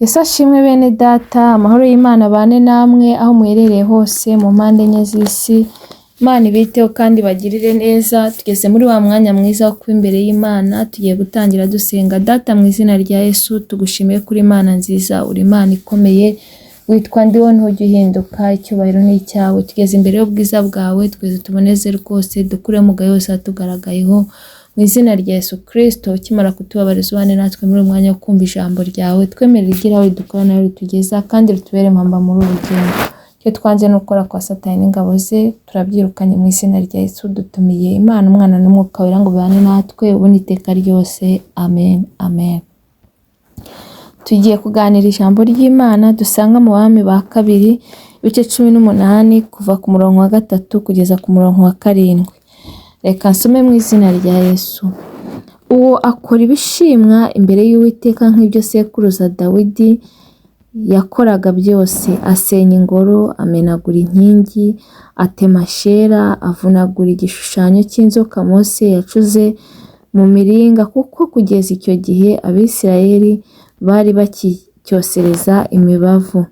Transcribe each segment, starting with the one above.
Yesu ashimwe bene data, amahoro y'Imana abane namwe aho muherereye hose mu mpande enye z'isi, Imana ibiteho kandi ibagirire neza. Tugeze muri wa mwanya mwiza wo kuba imbere y'Imana, tugiye gutangira dusenga. Data, mu izina rya Yesu, tugushimiye kuri Imana nziza, uri Imana ikomeye, witwa Ndiho, ntujya uhinduka, icyubahiro ni icyawe. Tugeze imbere y'ubwiza bwawe, twese tuboneze rwose, dukure mugayo yose atugaragayeho. Mu izina rya Yesu Kristo, ukimara kutubabariza, ubane natwe muri uyu mwanya wo kumva ijambo ryawe, twemerere igira aho ridukura nawe ritugeza, kandi ritubere impamba muri uru rugendo. Icyo twanze ni ukora kwa Satani n'ingabo ze, turabyirukanye mu izina rya Yesu. Dutumiye Imana, Umwana n'Umwuka Wera ngo bibane natwe ubu n'iteka ryose. Amen, amen. Tugiye kuganira ijambo ry'Imana dusanga mu Bami ba Kabiri, ibice 18, kuva ku murongo wa 3 kugeza ku murongo wa 7. Reka nsome mu izina rya Yesu. Uwo akora ibishimwa imbere y'Uwiteka nk'ibyo sekuruza Dawidi yakoraga byose: asenya ingoro, amenagura inkingi, atema Ashera, avunagura igishushanyo cy'inzoka Mose yacuze mu miringa, kuko kugeza icyo gihe Abisirayeli bari bakicyosereza imibavu,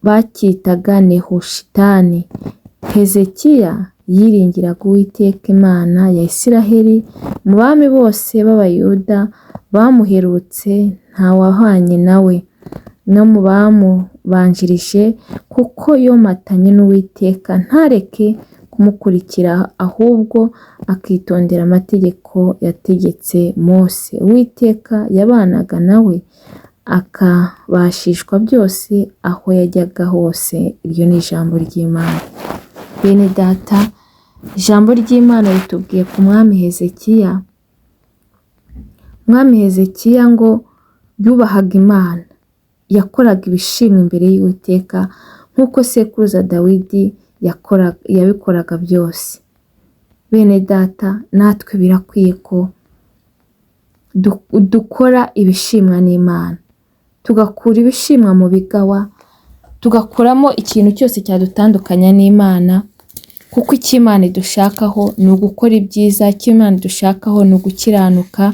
bacyitaga Nehushitani. Hezekiya yiringiraga Uwiteka Imana ya Isiraheli. Mu bami bose b'Abayuda bamuherutse ntawahwanye nawe, no mu bamubanjirije, kuko yomatanye n'Uwiteka ntareke kumukurikira, ahubwo akitondera amategeko yategetse Mose. Uwiteka yabanaga nawe, akabashishwa byose aho yajyaga hose. Iryo ni ijambo ry'Imana. Bene data, ijambo ry'Imana ritubwiye ku mwami Hezekiya. Umwami Hezekiya ngo yubahaga Imana, yakoraga ibishimwa imbere y'Uwiteka nk'uko sekuruza Dawidi yabikoraga byose. Bene data, natwe birakwiye ko dukora ibishimwa n'Imana, tugakura ibishimwa mu bigawa, tugakuramo ikintu cyose cyadutandukanya n'Imana, kuko icyo Imana idushakaho ni ugukora ibyiza, icyo Imana idushakaho ni ugukiranuka,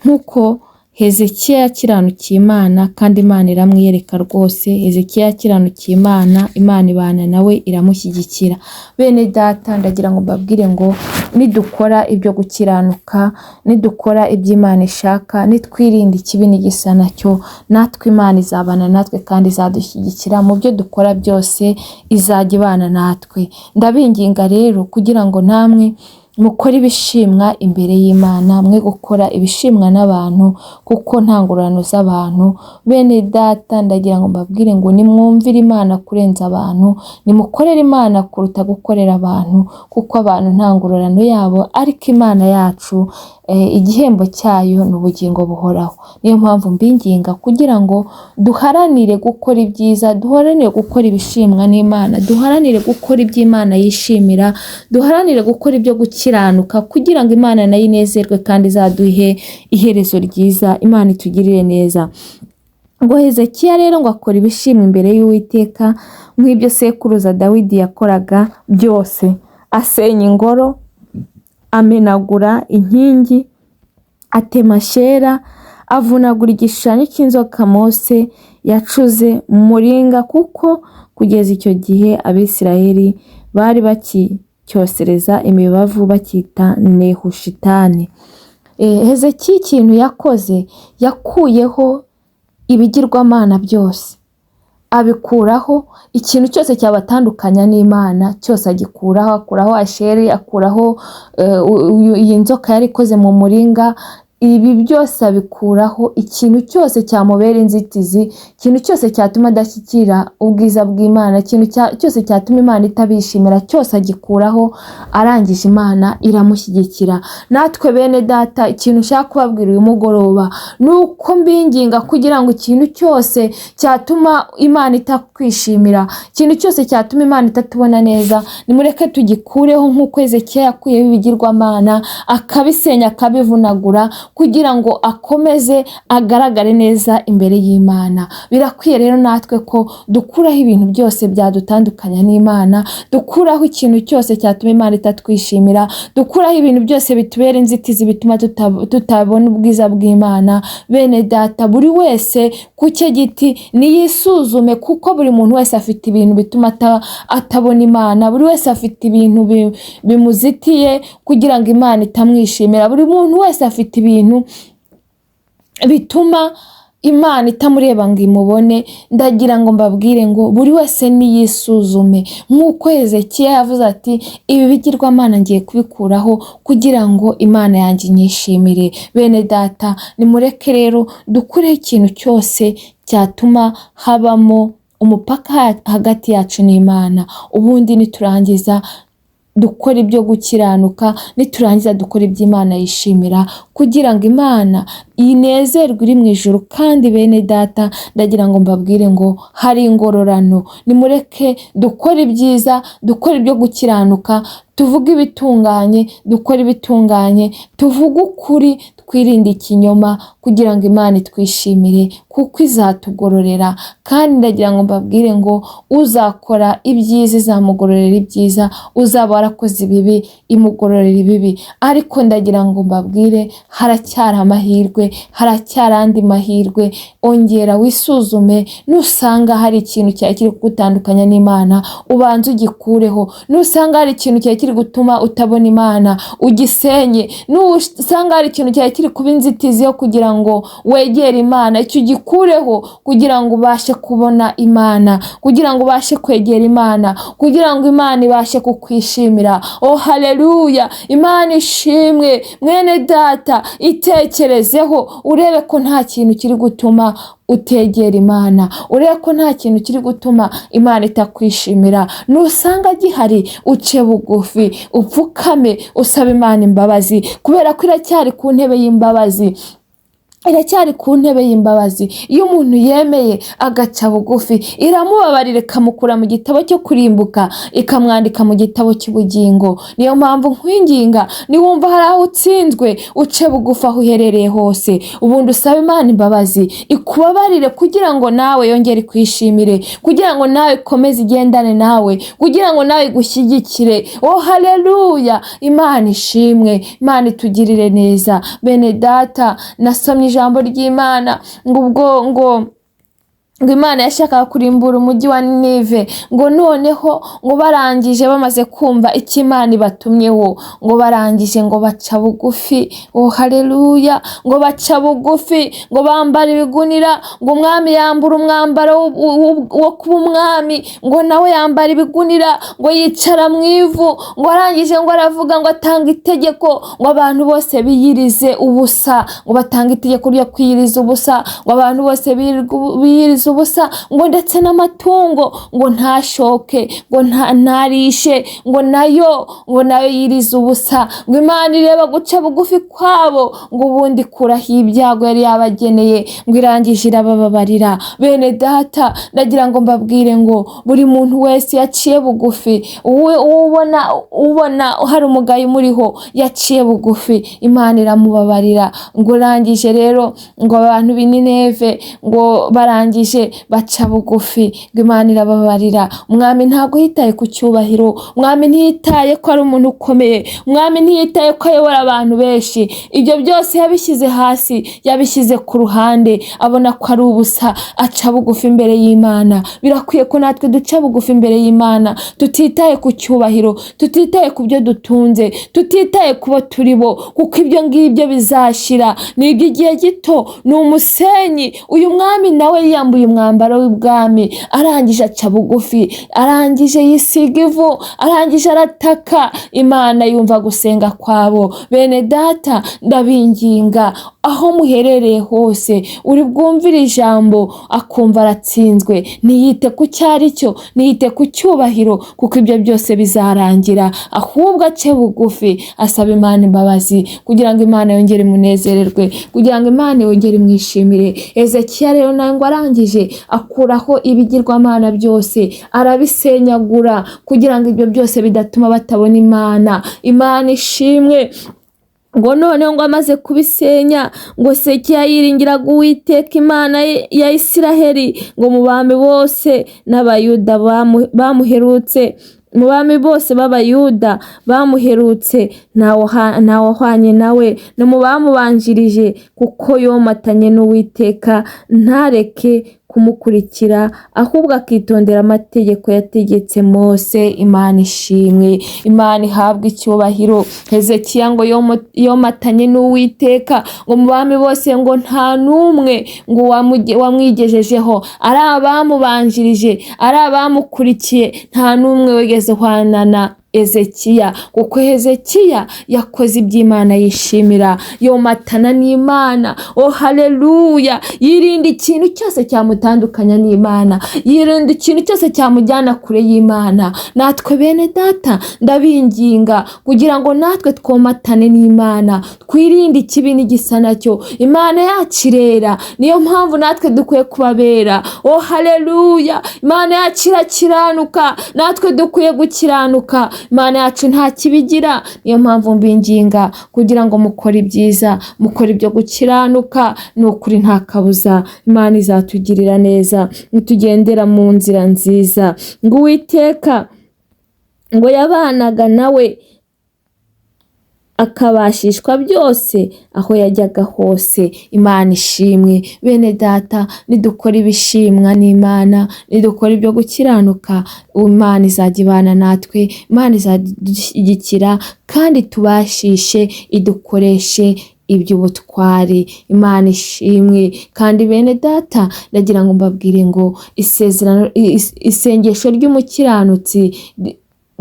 nk'uko Hezekiya yakiranukiye Imana kandi Imana iramwiyereka rwose. Hezekiya yakiranukiye Imana, Imana ibana nawe, iramushyigikira. Bene data, ndagira ngo mbabwire ngo nidukora ibyo gukiranuka, nidukora ibyo Imana ishaka, nitwirinda ikibi n'igisa nacyo, natwe Imana izabana natwe kandi izadushyigikira mu byo dukora byose, izajya ibana natwe. Ndabinginga rero kugira ngo namwe mukore ibishimwa imbere y'Imana, mwe gukora ibishimwa n'abantu, kuko nta ngororano z'abantu. Bene data, ndagira ngo mbabwire ngo nimwumvire Imana kurenza abantu, nimukorere Imana kuruta gukorera abantu, kuko abantu nta ngororano yabo, ariko Imana yacu igihembo cyayo ni ubugingo buhoraho. Niyo mpamvu mbinginga kugira ngo duharanire gukora ibyiza, duharanire gukora ibishimwa n'Imana, duharanire gukora ibyo Imana yishimira, duharanire gukora ibyo gukiranuka, kugira ngo Imana nayo inezerwe kandi izaduhe iherezo ryiza, Imana itugirire neza. Ngo Hezekiya rero ngo akora ibishimwa imbere y'Uwiteka nk'ibyo sekuruza Dawidi yakoraga byose: asenya ingoro, amenagura inkingi, atema Ashera, avunagura igishushanyo cy'inzoka Mose yacuze mu muringa, kuko kugeza icyo gihe Abisirayeli bari bakicyosereza imibavu, bacyita Nehushitani. Hezekiya ikintu yakoze, yakuyeho ibigirwamana byose, abikuraho. Ikintu cyose cyabatandukanya n'Imana cyose agikuraho, akuraho Asheri, akuraho iyi nzoka yari ikoze mu muringa, ibi byose abikuraho. Ikintu cyose cyamubera inzitizi, ikintu cyose cyatuma adashyikira ubwiza bw'Imana, ikintu cyose cyatuma Imana itabishimira cyose agikuraho. Arangije Imana iramushyigikira. Natwe bene data, ikintu nshaka kubabwira uyu mugoroba ni uko mbinginga kugira ngo ikintu cyose cyatuma Imana itakwishimira, ikintu cyose cyatuma Imana itatubona neza, nimureke tugikureho nk'uko Hezekiya yakuyeho ibigirwamana, akabisenya, akabivunagura, kugira ngo akomeze agaragare neza imbere y'Imana. Birakwiye rero natwe ko dukuraho ibintu byose byadutandukanya n'Imana, dukuraho ikintu cyose cyatuma Imana itatwishimira, dukuraho ibintu byose bitubera inzitizi bituma tutabona ubwiza bw'Imana. Bene data, buri wese ku cye giti niyisuzume, kuko buri muntu wese afite ibintu bituma atabona Imana, buri wese afite ibintu bimuzitiye kugira ngo Imana itamwishimira, buri muntu wese afite ibintu bituma Imana itamureba ngo imubone. Ndagira ngo mbabwire ngo buri wese niyisuzume, nk'uko Hezekiya yavuze ati ibi bigirwamana ngiye kubikuraho kugira ngo Imana yanjye inyishimire. Bene data, nimureke rero dukureho ikintu cyose cyatuma habamo umupaka hagati yacu n'Imana, ubundi niturangiza dukora ibyo gukiranuka, niturangiza dukora ibyo Imana yishimira, kugira ngo Imana inezerwe iri mu ijuru. Kandi bene data, ndagira ngo mbabwire ngo hari ingororano. Nimureke dukore ibyiza, dukore ibyo gukiranuka, tuvuge ibitunganye, dukore ibitunganye, tuvuge ukuri, twirinde ikinyoma, kugira ngo Imana itwishimire, kuko izatugororera. Kandi ndagira ngo mbabwire ngo uzakora ibyiza izamugororera ibyiza, uzaba warakoze ibibi imugororera ibibi. Ariko ndagira ngo mbabwire haracyari amahirwe, haracyari andi mahirwe. Ongera wisuzume, nusanga hari ikintu cyari kiri kugutandukanya n'Imana ubanze ugikureho, nusanga hari ikintu cyari kiri gutuma utabona Imana ugisenye, nusanga hari ikintu cyari kiri kuba inzitizi yo kugira ngo wegere Imana, icyo ugikureho kugira ngo ubashe kubona Imana, kugira ngo ubashe kwegera Imana, kugira ngo Imana ibashe kukwishimira. Oh haleluya, Imana ishimwe. Mwene data, itekerezeho urebe ko nta kintu kiri gutuma utegera Imana, urebe ko nta kintu kiri gutuma Imana itakwishimira. Nusanga gihari uce bugufi, upfukame, usabe Imana imbabazi, kubera ko iracyari ku ntebe y'imbabazi, iracyari ku ntebe y'imbabazi. Iyo umuntu yemeye agaca bugufi, iramubabarira, ikamukura mu gitabo cyo kurimbuka, ikamwandika mu gitabo cy'ubugingo. Niyo mpamvu nkwinginga, niwumva hari aho utsinzwe, uce bugufi aho uherereye hose, ubundi usabe Imana imbabazi, ikubabarire, kugira ngo nawe yongere ikwishimire, kugira ngo nawe ikomeze igendane nawe, kugira ngo nawe igushyigikire. Oh haleluya, Imana ishimwe, Imana itugirire neza. Bene data, nasomye ijambo ry'Imana ngo ubwo ngo Imana yashakaga kurimbura umujyi wa Ninive, ngo noneho ngo barangije bamaze kumva icyo Imana ibatumyeho, ngo barangije ngo baca bugufi. Oh haleluya, ngo baca bugufi, ngo bambara ibigunira, ngo umwami yambura umwambaro wo kuba umwami, ngo nawe yambara ibigunira, ngo yicara mu ivu, ngo arangije ngo aravuga ngo atanga itegeko ngo abantu bose biyirize ubusa, ngo batanga itegeko ryo kwiyiriza ubusa, ngo abantu bose biyirize ubusa, ngo ndetse n'amatungo ngo ntashoke, ngo ntarishe, ngo nayo yirize ubusa. Ngo Imana ireba guca bugufi kwabo, ngo ubundi ikuraho ibyago yari yabageneye, ngo irangije irabababarira. Bene data, ndagira ngo mbabwire ngo buri muntu wese yaciye bugufi, ubona hari umugayo umuriho yaciye bugufi, Imana iramubabarira. Ngo irangije rero ngo abantu b'i Nineve ngo barangije baca bugufi, ngo Imana irababarira. Umwami ntabwo yitaye ku cyubahiro, umwami ntiyitaye ko ari umuntu ukomeye, umwami ntiyitaye ko ayobora abantu benshi, ibyo byose yabishyize hasi, yabishyize ku ruhande, abona ko ari ubusa, aca bugufi imbere y'Imana. Birakwiye ko natwe duca bugufi imbere y'Imana, tutitaye ku cyubahiro, tutitaye ku byo dutunze, tutitaye ku bo turi bo, kuko ibyo ngibyo bizashira, ni iby'igihe gito, ni umusenyi. Uyu mwami nawe yiyambuye umwambaro w'ibwami, arangije aca bugufi, arangije yisiga ivu, arangije arataka, Imana yumva gusenga kwabo. Bene data, ndabinginga aho muherereye hose, uri bwumvire ijambo akumva aratsinzwe, ntiyite ku cyo ari cyo, ntiyite ku cyubahiro, kuko ibyo byose bizarangira, ahubwo ace bugufi asaba Imana imbabazi, kugira ngo Imana yongere imunezererwe, kugira ngo Imana yongere imwishimire. Hezekiya rero nawe ngo arangije akuraho ibigirwamana byose, arabisenyagura, kugira ngo ibyo byose bidatuma batabona Imana. Imana ishimwe. Ngo noneho ngo amaze kubisenya, ngo Hezekiya yiringiraga Uwiteka Imana ya Isiraheli, ngo mu bami bose n'Abayuda bamuherutse, mu bami bose b'Abayuda bamuherutse, ntawahwanye nawe, no mu bamubanjirije, kuko yomatanye n'Uwiteka ntareke kumukurikira, ahubwo akitondera amategeko yategetse Mose. Imana ishimwe, Imana ihabwe icyubahiro. Hezekiya ngo yomatanye n'Uwiteka, ngo mu bami bose ngo nta n'umwe ngo wamwigejejeho, ari abamubanjirije, ari abamukurikiye, nta n'umwe wigeze uhwana na Hezekiya, kuko Hezekiya yakoze iby'Imana yishimira, yomatana n'Imana. Oh haleluya! Yirinda ikintu cyose cyamutandukanya n'Imana, yirinda ikintu cyose cyamujyana kure y'Imana. Natwe bene data, ndabinginga kugira ngo natwe twomatane n'Imana, twirinde ikibi n'igisa nacyo. Imana yacu irera, niyo mpamvu natwe dukwiye kubabera. Oh haleluya! Imana yacu irakiranuka, natwe dukwiye gukiranuka. Imana yacu nta kibigira, niyo mpamvu mbinginga kugira ngo mukore ibyiza, mukore ibyo gukiranuka. Ni ukuri nta kabuza Imana izatugirira neza nitugendera mu nzira nziza. Ngo Uwiteka ngo yabanaga nawe, akabashishwa byose aho yajyaga hose. Imana ishimwe. Bene data, nidukora ibishimwa n'Imana, nidukora ibyo gukiranuka, Imana izajya ibana natwe, Imana izadushyigikira kandi tubashishe, idukoreshe iby'ubutwari. Imana ishimwe. Kandi bene data, ndagira ngo mbabwire ngo isezerano, isengesho ry'umukiranutsi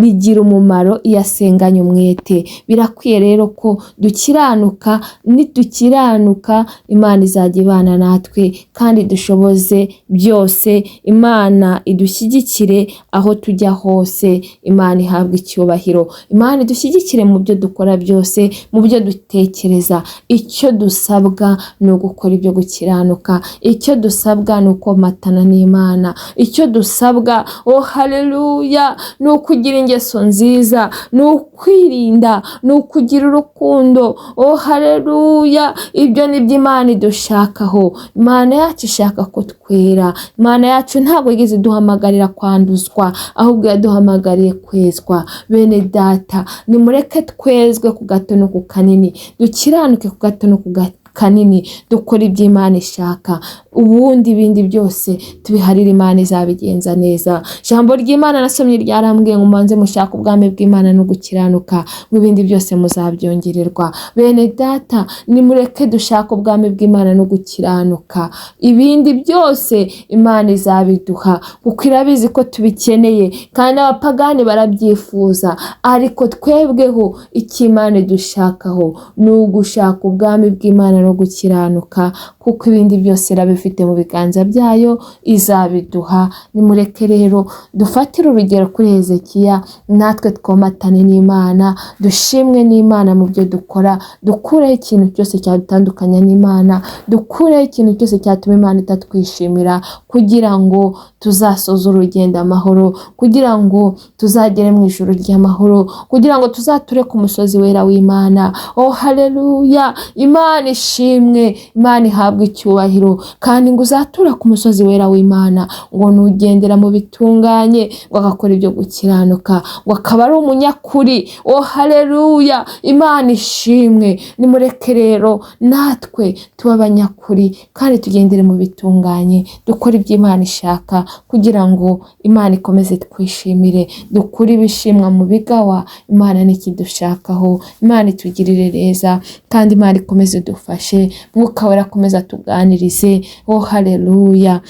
rigira umumaro iyo asenganye umwete. Birakwiye rero ko dukiranuka. Nidukiranuka, Imana izajya ibana natwe kandi dushoboze byose. Imana idushyigikire aho tujya hose. Imana ihabwe icyubahiro. Imana idushyigikire mu byo dukora byose, mu byo dutekereza. Icyo dusabwa ni ugukora ibyo gukiranuka. Icyo dusabwa ni ukomatana n'Imana. Icyo dusabwa, oh haleluya, ni ukugira ingeso nziza, ni ukwirinda, ni ukugira urukundo. Oh haleluya! Ibyo ni byo Imana idushakaho. Imana yacu ishaka ko twera. Imana yacu ntabwo yigeze iduhamagarira kwanduzwa, ahubwo yaduhamagariye kwezwa. Bene data, nimureke twezwe ku gato no ku kanini, dukiranuke ku gato no ku kanini, dukora ibyo Imana ishaka, ubundi ibindi byose tubiharire Imana, izabigenza neza. Ijambo ry'Imana nasomye ryarambwiye ngo mubanze mushake ubwami bw'Imana no gukiranuka, ngo ibindi byose muzabyongererwa. Bene data, nimureke dushake ubwami bw'Imana no gukiranuka, ibindi byose Imana izabiduha, kuko irabizi ko tubikeneye, kandi n'abapagani barabyifuza. Ariko twebweho icyo Imana idushakaho ni ugushaka ubwami bw'Imana no gukiranuka, kuko ibindi byose irabifite mu biganza byayo, izabiduha. Nimureke rero dufatire urugero kuri Hezekiya, natwe twomatane n'Imana, dushimwe n'Imana mu byo dukora, dukureho ikintu cyose cyadutandukanya n'Imana, dukureho ikintu cyose cyatuma Imana itatwishimira, kugira ngo tuzasoze urugendo amahoro, kugira ngo tuzagere mu ijuru ry'amahoro, kugira ngo tuzature ku musozi wera w'Imana. Oh haleluya! Imana ishimwe, Imana ihabwe icyubahiro. Kandi ngo uzatura ku musozi wera w'Imana, ngo nugendera mu bitunganye, ngo agakora ibyo gukiranuka, ngo akaba ari umunyakuri. Oh haleluya! Imana ishimwe. Nimureke rero natwe tube abanyakuri kandi tugendere mu bitunganye, dukore ibyo Imana ishaka, kugira ngo Imana ikomeze twishimire. Dukure ibishimwa mu bigawa. Imana ntikidushakaho. Imana itugirire neza kandi Imana ikomeze idufashe. Mwuka Wera akomeze atuganirize. Oh haleluya!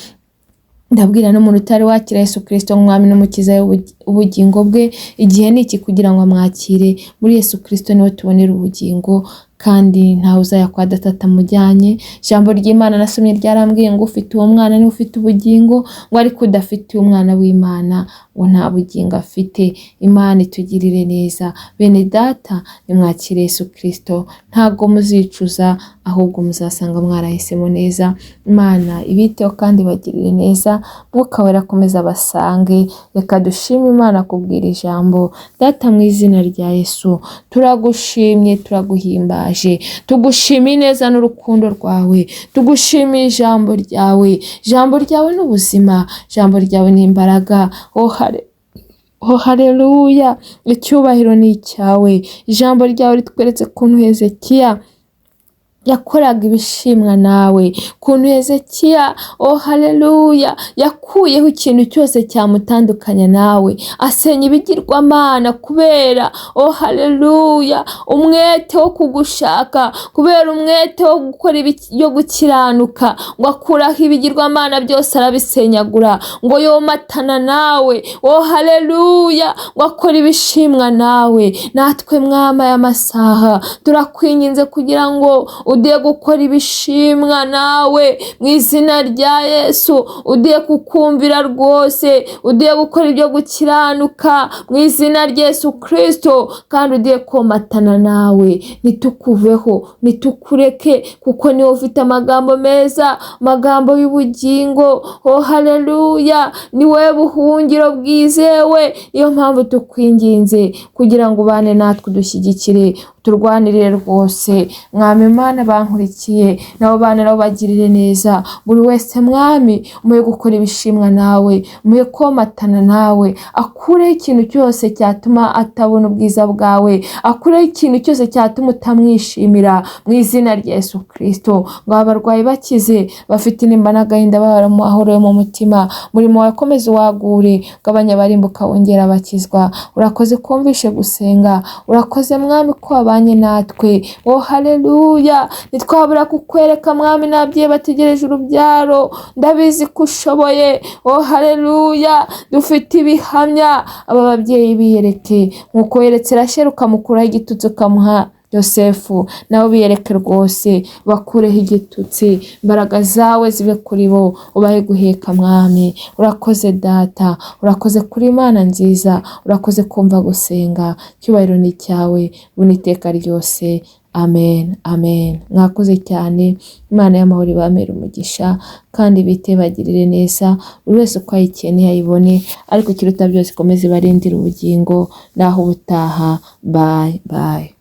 Ndabwira n'umuntu utari wakira Yesu Kristo nk'umwami n'umukiza w'ubugingo bwe, igihe ni iki kugira ngo amwakire. Muri Yesu Kristo niwe tubonera ubugingo, kandi ntawe uzajya kwa data atamujyanye. Ijambo ry'Imana nasomye ryarambwiye ngo ufite uwo mwana niwe ufite ubugingo, ngo ariko udafite umwana w'Imana ngo nta bugingo afite. Imana itugirire neza. Bene data, nimwakire Yesu Kristo, ntabwo muzicuza, ahubwo muzasanga mwarahisemo neza. Imana ibiteho kandi ibagirire neza. Mwuka Wera akomeze abasange. Reka dushime Imana kubwira ijambo. Data, mu izina rya Yesu, turagushimye, turaguhimbaje. Turaguhimbaje, tugushimiye neza n'urukundo rwawe, tugushimiye ijambo ryawe. Ijambo ryawe ni ubuzima, ijambo ryawe ni imbaraga. Oh haleluya, icyubahiro ni icyawe. Ijambo ryawe ritweretse ukuntu Hezekiya yakoraga ibishimwa nawe, ukuntu Hezekiya, oh haleluya, yakuyeho ikintu cyose cyamutandukanya nawe, asenya ibigirwamana kubera, oh haleluya, umwete wo kugushaka, kubera umwete wo gukora ibyo gukiranuka, ngo akuraho ibigirwamana byose arabisenyagura, ngo yomatana nawe, oh haleluya, ngo akora ibishimwa nawe. Natwe Mwami, aya masaha turakwinginze kugira ngo ugiye gukora ibishimwa nawe mu izina rya Yesu, ugiye kukumvira rwose, ugiye gukora ibyo gukiranuka mu izina rya Yesu Kristo, kandi ugiye komatana nawe. Ntitukuveho, ntitukureke, kuko niwe ufite amagambo meza, amagambo y'ubugingo. Oh haleluya, ni wowe buhungiro bwizewe. Niyo mpamvu tukwinginze kugira ngo ubane natwe, udushyigikire, turwanirire rwose. Mwami Imana, bankurikiye nabo bana nabo bagirire neza. Buri wese Mwami, umuhe gukora ibishimwa nawe, umuhe komatana nawe, akureho ikintu cyose cyatuma atabona ubwiza bwawe, akureho ikintu cyose cyatuma utamwishimira mu izina rya Yesu Kristo. Ngo abarwayi bakize, bafite intimba n'agahinda bahora mu mahoro yo mu mutima. Umurimo wawe komeza uwagure, gabanya abarimbuka, wongera abakizwa. Urakoze kumvishe gusenga, urakoze Mwami ko wabanye natwe. Oh haleluya, ntitwabura kukwereka Mwami n'ababyeyi bategereje urubyaro, ndabizi ko ushoboye. Oh haleluya, dufite ibihamya. Aba babyeyi biyereke nkuko weretse Rasheli ukamukuraho igitutsi ukamuha Yosefu, nabo biyereke rwose, bakureho igitutsi, imbaraga zawe zibe kuri bo, ubahe guheka Mwami. Urakoze Data, urakoze kuri Imana nziza, urakoze kumva gusenga. Icyubahiro ni icyawe ubu iteka ryose. Amen, amen. Mwakoze cyane. Imana y'amahoro ibamere umugisha kandi bite bagirire neza, buri wese uko ayikeneye ayibone, ariko ikiruta byose ikomeze ibarindire ubugingo. Naho ubutaha, bye bye.